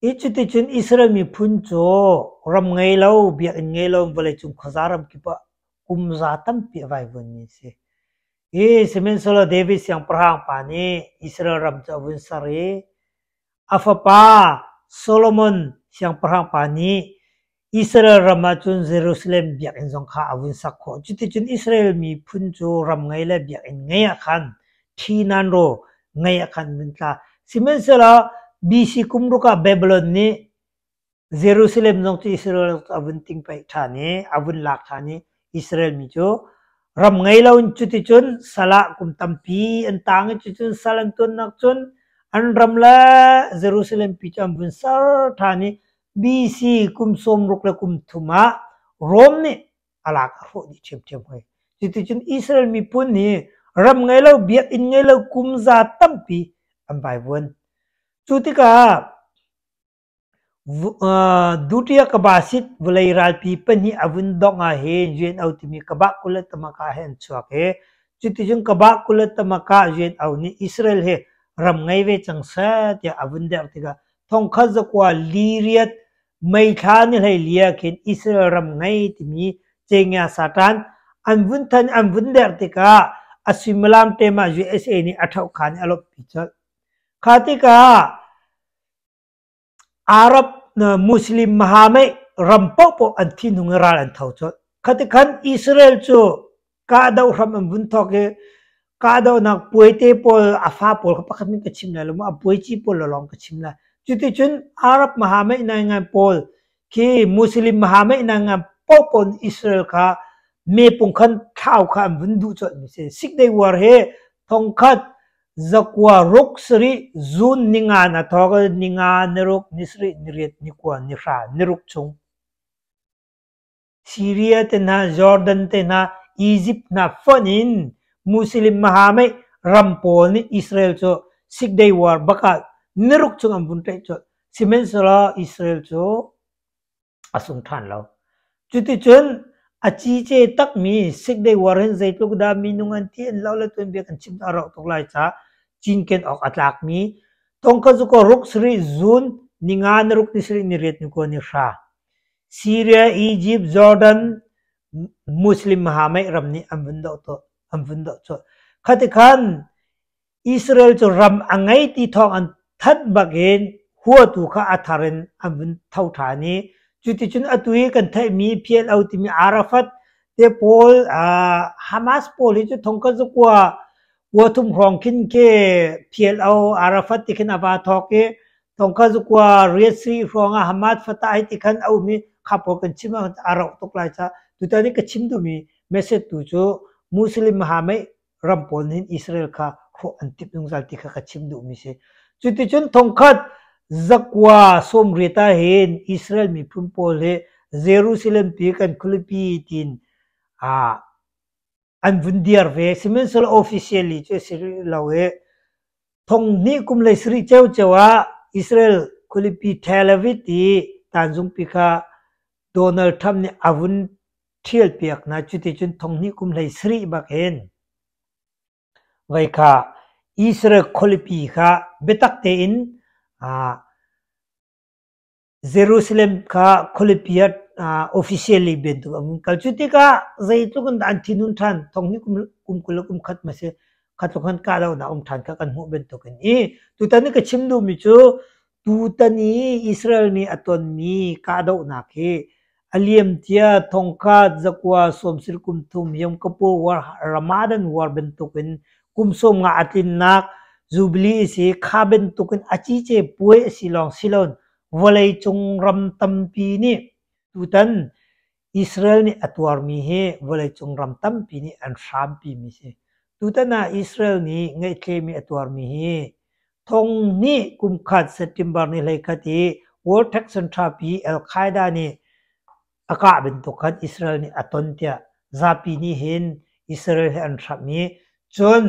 I cuticun Israel miphun cu ram ngei lo, biakinn ngei lo in vawleicung khuaza ram kip ah kum za tampi a vaivuanmi an si. I sihmanhsehlaw David siangpahrang pa nih Israel ram cu a vun ser i a fapa Solomon siangpahrang pa nih Israel ram ah cun Jerusalem biakinn zong kha a vun sak khawh. Cuticun Israel miphun cu ram ngei le biakinn ngei ah khan ṭhi nan raw ngei ah khan vun tla. Sihmanhsehlaw BC kum ruk ah Babylon nih Jerusalem zong cu Israel a vun tingpaih ṭhan i a vun lak ṭhan i Israel mi cu ram ngei loin cuticun sal ah kum tampi an taang i cuticun sal an tuannak cun an ram le Jerusalem pi cu an vun ser ṭhan i BC kum sawmruk le kum thum ah Rom nih a lak a hrawh dih ṭhiamṭhiam hoi. Cuticun Israel miphun hi ram ngei lo, biakinn ngei lo kum za tampi an vaivuan. Cu tikah Dutiya Kabasit vawlei ralpi pahnih a vun dongh ahhin UNO timi Kabah Kulatamaka he an chuak i cuticun Kabah Kulatamaka UNO nih Israel hi ram ngei ve cang seh tiah a vun derh tikah thongkhat zakua li riat May thla ni hleili ah khin Israel ram ngei timi Cengya Satan an vun than an vun derh tikah a suimilam tem ah USA nih a ṭhohkhan i a lawmhpi colh. Kha tikah Arab Muslim mahamei ram paohpaoh an thinhung i ral an tho colh. Khatikhan Israel cu kahdoh hram an vun thawk i kahdohnak puaite pawl a fa pawl kha pakhat min ka chim lai lo maw a puaici pawl lawng ka chim lai. Cuticun Arab mahamei ngaingai pawl khi Muslim mahamei ngaingai paohpaoh nih Israel kha mepung khan thlau kha an vun duh colh mi si. Six Day War hi thongkhat zakua ruk sarih zun ninga na thawk i ninga niruk nisarih niriat nikua nihra niruk chung Syria te hna Jordan te hna Egypt hna fonh in Muslim mahamei ram pawl nih Israel cu Six Day War bak ah niruk chung an vun tlaih colh. Sihmanhsehlaw Israel cu a sung ṭhan lo. Cuticun a cice takmi Six Day War hin zeitluk dah minung an thi an lo le tuanbia kan chim a rauh tuk lai caah cinken awk a tlakmi thongkhat cu ruk sarih zun ninga niruk nisarih niriat nikua nihra Syria, Egypt, Jordan, Muslim mahamei ram nih an vun doh tuah an vun doh colh. Khatikhan Israel cu ram a ngei ti thawng an thanh bakin huatu kha a thar in an vun tho ṭhan i cuticun atu i kan theihmi PLO timi Arafat te pawl Hamas pawl hi cu thongkhat zakua kua thum hrawng khin khi PLO Arafat ti khin a va thawk i thongkhat zakua riat sarih hrawng ah Hamas Fatah hi ti khan a um i kha pawl kan chim a rauh tuk lai caah tutan i ka chim duhmi message tu cu Muslim mahamei ram pawl nih Israel kha hrawh an timh zungzal ti kha ka chim duhmi si. Cuticun thongkhat zakua sawmriat ah hin Israel miphun pawl hi Jerusalem pi kan khualipi tiin an vun diar ve. Sihmanhsehlaw officially cu a si rih lo i thong hnih kum lei sarih ceuceu ah Israel khualipi Tel Aviv i tanzungpi kha Donald Trump nih a vun ṭhialpiak hna. Cuticun thong hnih kum hlei sarih bak hin voi kha Israel khualipi kha biatak tein Jerusalem kha khualipi ah officially bantuk an vun kal. Cu tikah zeitluk in dah an thinhun ṭhan thong hnih kum 20 le kum khat ma si kha tluk khan kahdohnak um ṭhan kha kan hmuh bantukin i tutan i ka chim duhmi cu Tutan i Israel nih a tonmi kahdohnak hi a liamcia thongkhat zakua sawmsarih kum thum Yom Kippur War Ramadan War bantukin kum 50 a tlinnak Jubilee a si. Kha bantukin a cice puai a si lawng si loin vawleicung ram tampi nih tutan Israel nih a tuarmi hi vawleicung ram tampi nih an hrampimi si. Tutan ah Israel nih ngaihthlemi a tuarmi hi thong hnih kum khat September ni 11 i World Trade Center pi Al-Qaeda nih a kah bantuk khan Israel nih a ton tiah zapi nih hin Israel he an hramh i cun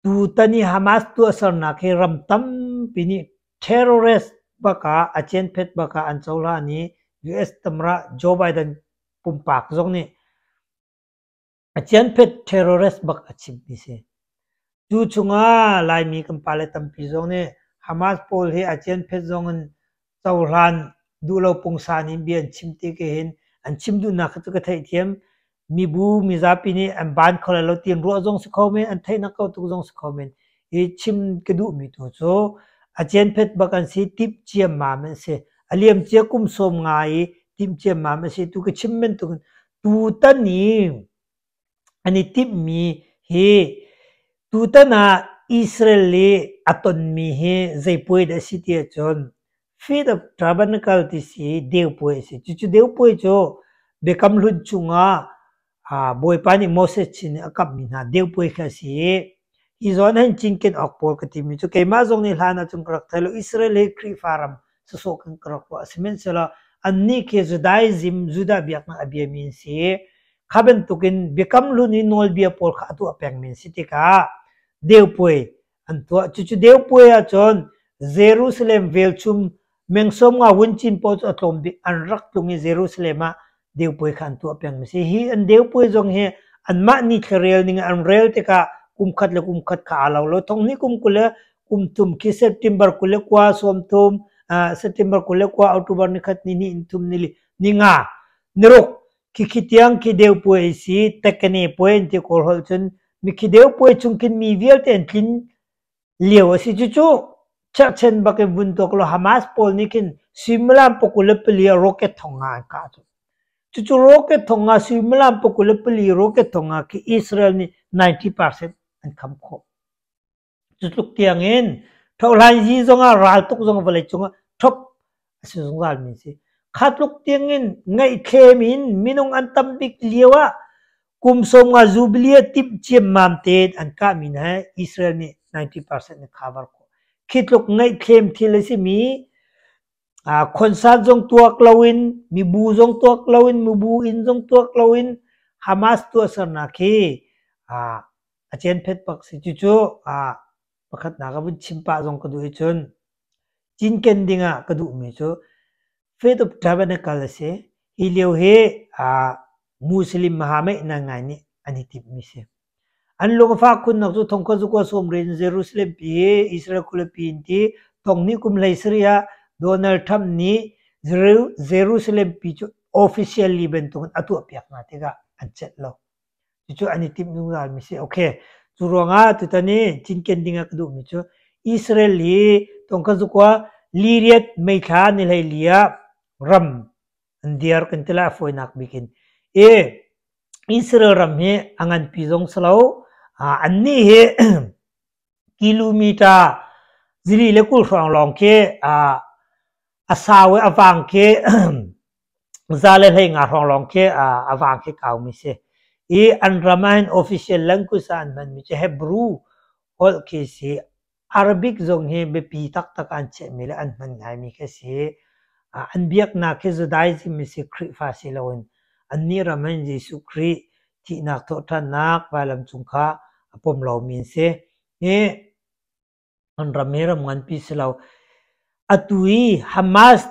tutan i Hamas tuahsernak hi ram tampi nih terrorist bak ah a cianphet bak ah an cohlan i US tamra Joe Biden pumpak zong nih a cianphet terrorist bak a chimmi si. Cu chungah Laimi kan pale tampi zong nih Hamas pawl hi a cianphet zong in Cohlan duh lo pungsan in bia an chim ti ke hin an chim duhnak kha cu ka theihthiam. Mibu mizapi nih an ban kho lai lo tiin ruah zong si kho men, an theihnak ko tuk zong si kho men. Hi chim ka duhmi tu cu a cianphet bak an si, timh ciammam an si. A liamcia kum 50 i timh ciammam a si. Tu ka chim bantukin tutan i an i timhmi hi tutan ah Israel i a tonmi hi zei puai dah a si ti ahcun Feast of Tabernacle ti si deu puai a si. Cucu deu puai cu Biakam Hlun chungah Bawipa nih Moses sin i a kamhmi hna deu puai kha a si i hi zawn ah hin cinken awk pawl ka timi cu keimah zong nih hlan ahcun ka rak thei lo. Israel hi Khrihfa ram sawsawh kan ka rak ruah. Sihmanhsehlaw annih khi Judaism, Judah biaknak a biami an si i kha bantukin Biakam Hlun i nawlbia pawl kha a tuah pengmi an si tikah deu puai an tuah. Cucu deu puai ahcun Jerusalem velchum meng 50 vuncin paoh cu a tlawm bik an rak tlung i Jerusalem ah deu puai kha an tuah pengmi a si. Hi an deu puai zong hi anmah nithla rel ning an rel tikah kum khat le kum khat kha aa lo lo. Thong hnih kum 20 le kum thum khi September 29 30 September 29 October ni khat ni hnih ni thum ni li ni nga ni ruk Khikhi tiang khi deu puai a si, tekene puai an ti Kawl holh cun. Mikhi deu puai chung khin mi vialte an tlin lio a si. Cucu cherhchen bak in vun tuak law Hamas pawl nih khin suimilam 24 ah rocket thong nga an kah cu. Cucu rocket thong nga suimilam 24 rocket thong nga khi Israel nih 90% an kham khawh. Cutluk tiangin thohhlanzi zongah raltuk zong vawleicung ah ṭhop a si zungzalmi a si. Kha tluk tiangin ngaihthlem in minung an tam bik lio ah kum 50 jubilee ah timh ciammam tein an kahmi hna hi Israel nih 90% in cover khawh. Khi tluk ngaihthlem thil a simi concert zong tuak loin, mibu zong tuak loin, mibu inn zong tuak loin Hamas tuahsernak hi a cianphet bak si. Cucu pakhatnak ah vun chim pah zong ka duh i cun cinken ding ah ka duhmi cu Faith of Tabernacle a si. Hi lio hi Muslim Mahameih ngai nih an i timhmi si. An lung a fak khunnak cu thongkhat zakua sawmriat in Jerusalem pi hi Israel khualipi in ti thonghnih kum 17 ah Donald Trump nih Jerusalem pi cu officially bantukin a tuahpiak hna tikah an celh lo. Cucu an i timh zungzalmi si. Okay. Cu ruangah tutan i cinken ding ah ka duhmi cu Israel hi thongkhat zakua liriat May thla ni 14 ah ram an diar kan ti lai a fawinak bik in. I Israel ram hi a nganpi zong si lo. Annih hi kilometer 120 hrawng lawng khi a sau i a vang khi 115 hrawng lawng khi a vang khi kaumi si. I an ram ahhin official language ah an hmanmi cu Hebrew holh khi si. Arabic zong hi biapi taktak an chiahmi le an hman ngaimi khi a si. An biaknak hi Judaism a si, Khrihfa si loin annih ram hin Jesuh Khrih thihnak thawhṭhannak vailam cung kha a pom lomi an si. Hi an ram hi ram nganpi si lo. Atu i Hamas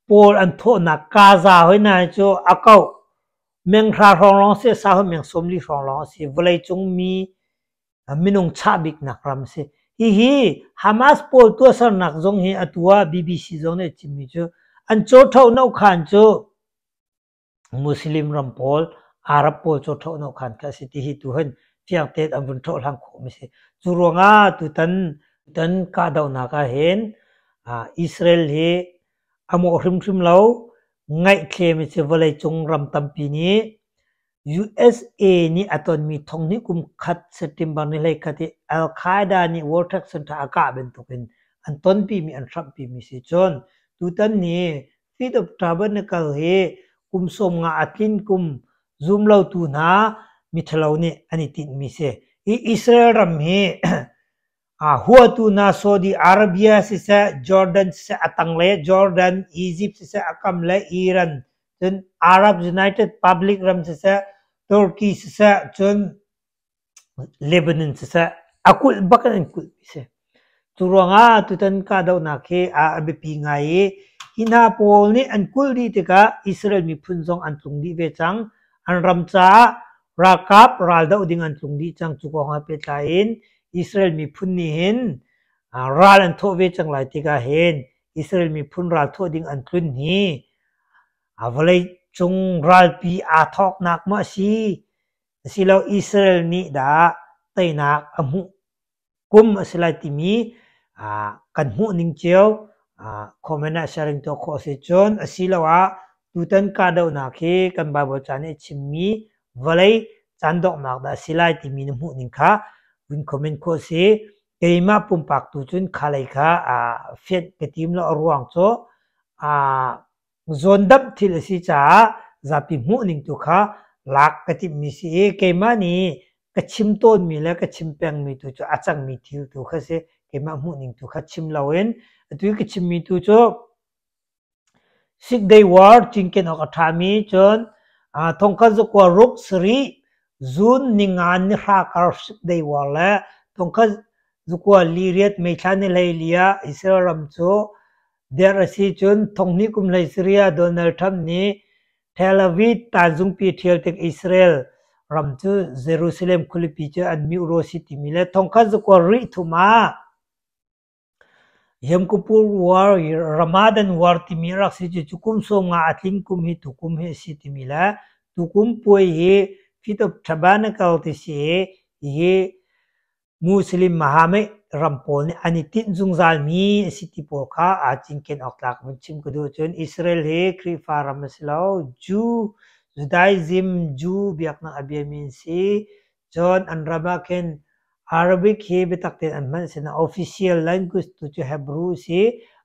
pawl an thawhnak Gaza hoi hna hi cu a kauh meng hra hrawng lawng a si, a sau hi meng 40 hrawng lawng a si. Vawleicung mi minung chah biknak ram a si. Hihi Hamas pawl tuahsernak zong hi atu ah BBC zong nih a chimmi cu an cawṭho nokhan cu Muslim ram pawl, Arab pawl cawṭho nokhan kha a si ti hi tu hin fiang tein an vun ṭhohhlang khawhmi a si. Cu ruangah tutan tutan kahdohnak ah hin Israel hi a mawh hrimhrim lo. Ngaihthlem hi cu vawleicung ram tampi nih USA nih a tonmi thonghnih kum khat September ni 21 i Al-Qaeda nih World Trade Center a kah bantukin an tonpimi an hramhpimi si. Cun tutan ni Feast of Tabernacle hi kum 50 a tlin kum zumlotu hna miṭhalo nih an i tinhmi si. Hi Israel ram hi Huatu hna Saudi Arabia siseh, Jordan siseh, a tanglei ah Jordan, Egypt siseh, a kam le Iran, cun Arab United Public ram siseh, Turkey siseh, cun Lebanon siseh, a kulh bak in an kulhmi si. Cu ruangah tutan kahdohnak hi a biapi ngai i hi hna pawl nih an kulh dih tikah Israel miphun zong an tlung dih ve cang. An ram caah ralkap raldoh ding an tlung dih cang. Cu kong he pehtlai in Israel miphun nih hin ral an thawh ve cang lai tikah hin. Israel miphun ralthawh ding an tlun hi a vawlei cung ralpi aa thawknak maw a si, asilo Israel nih dah teinak a hmuh kum a si lai timi kan hmuh ning cio comment ah sharing tuah khawh a si. Cun asiloah tutan kahdohnak hi kan Bible ca nih a chimmi vawlei caan donghnak dah a si lai timi na hmuh ning kha vun comment khawh a si. Keimah pumpak tu cun kha lei kha fianh ka tim lo a ruang cu Zawndamh thil a si caah zapi hmuhning tu kha lak ka timhmi si i keimah nih ka chim tawnmi le ka chim pengmi tu cu a cangmi thil tu kha si. Keimah hmuhning tu kha chim loin atu i ka chimmi tu cu Six Day War cinken awk a ṭhami cun thongkhat zakua ruk sarih June ninga nihra kar Six Day War le thongkhat zakua li riat May thla ni hleili ah Israel ram cu Der a si cun thonghnih kum hlei Syria Donald Trump nih Tel Aviv tanzungpi ṭhial tik Israel ram cu Jerusalem khualipi cu an miuro si timi le thongkhat zakua rih thum ah Yom Kippur War, Ramadan War timi a rak si cu kum 50 a tling kum hi tukum hi a si timi le tukum puai hi Feast of Tabernacle ti si i hi Muslim Muhammad ram pawl nih an i tinh zungzalmi a si ti pawl kha aa cinken awk tlak vun chim ka duh. Cun Israel hi Khrihfa ram a si lo. Jew, Judaism, Jew biaknak a biami an si. Cun an ram ah khin Arabic hi biatak tein an hman sinain official language tu cu Hebrew a si.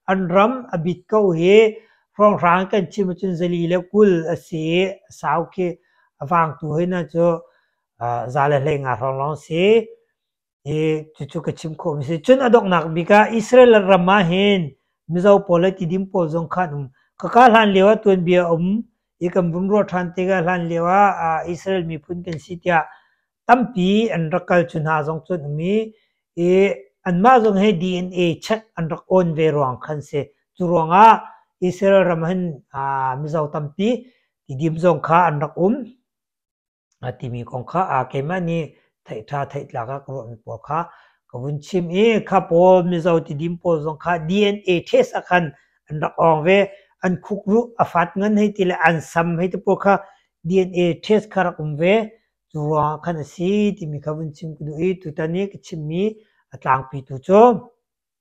An ram a bit ko hi hrawnghrang kan chim ahcun zali le 20 a si i a sau khi a vangtu hoi hna cu za le 15 hrawng lawng si. I cucu ka chim khawhmi si. Cun a donghnak bik ah Israel ram ah hin Mizo pawl le Tidim pawl zong kha an um. Kaka hlan lio ah tuanbia a um i kan vun ruah ṭhan tikah hlan lio ah Israel miphun kan si tiah tampi an rak kal cu hna zong cu an um i, i anmah zong hi DNA check an rak awn ve ruang khan si. Cu ruangah Israel ram hin Mizo tampi Tidim zong kha an rak um. A timi kong kha keimah nih theih ṭha theih tlak ah ka ruahmi pawl kha ka vun chim i kha pawl Mizo tidim pawl zong kha DNA test ah khan an rak awng ve. An khukruh a fat ngan hei ti le an sam hei ti pawl kha DNA test kha rak um ve. Cu ruangah khan a si timi kha vun chim ka duh i tutan i ka chimmi a tlangpi tu cu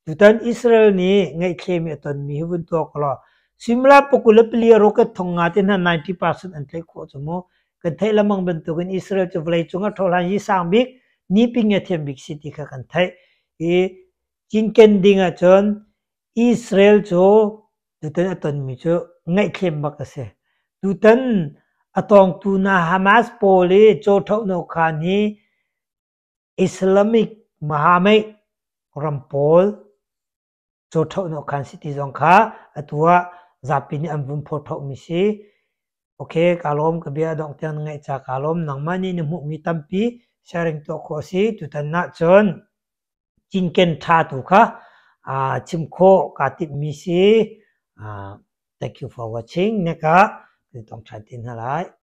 Tutan Israel nih ngaihthlemi a tonmi hi vun tuak law suimilam 24 rocket thong nga te hna 90% an tlaih khawh cu mu. Kan theih lengmang bantukin Israel cu vawleicung ah ṭhohlan hi sang bik, niping a thiam bik si ti kha kan theih. I cinken ding ahcun Israel cu tutan a tonmi cu ngaihthlem bak a si. Tutan a tawngtu hna Hamas pawl i caw ṭhohno khaan hi Islamic Muhammad ram pawl cawṭhohnak khan si ti zong kha atu ah zapi nih an vun phawṭhohmi si. Okay, kaa lawm ka bia a dongh tiang na ngaih ca kaa lawm. Nangmah nih na hmuhmi tampi sharing tuah khawh a si. Tutan ah cun cinken ṭha tu kha chim khawh kaa timhmi si. Thank you for watching. Neka kan tong ṭhan te hna lai.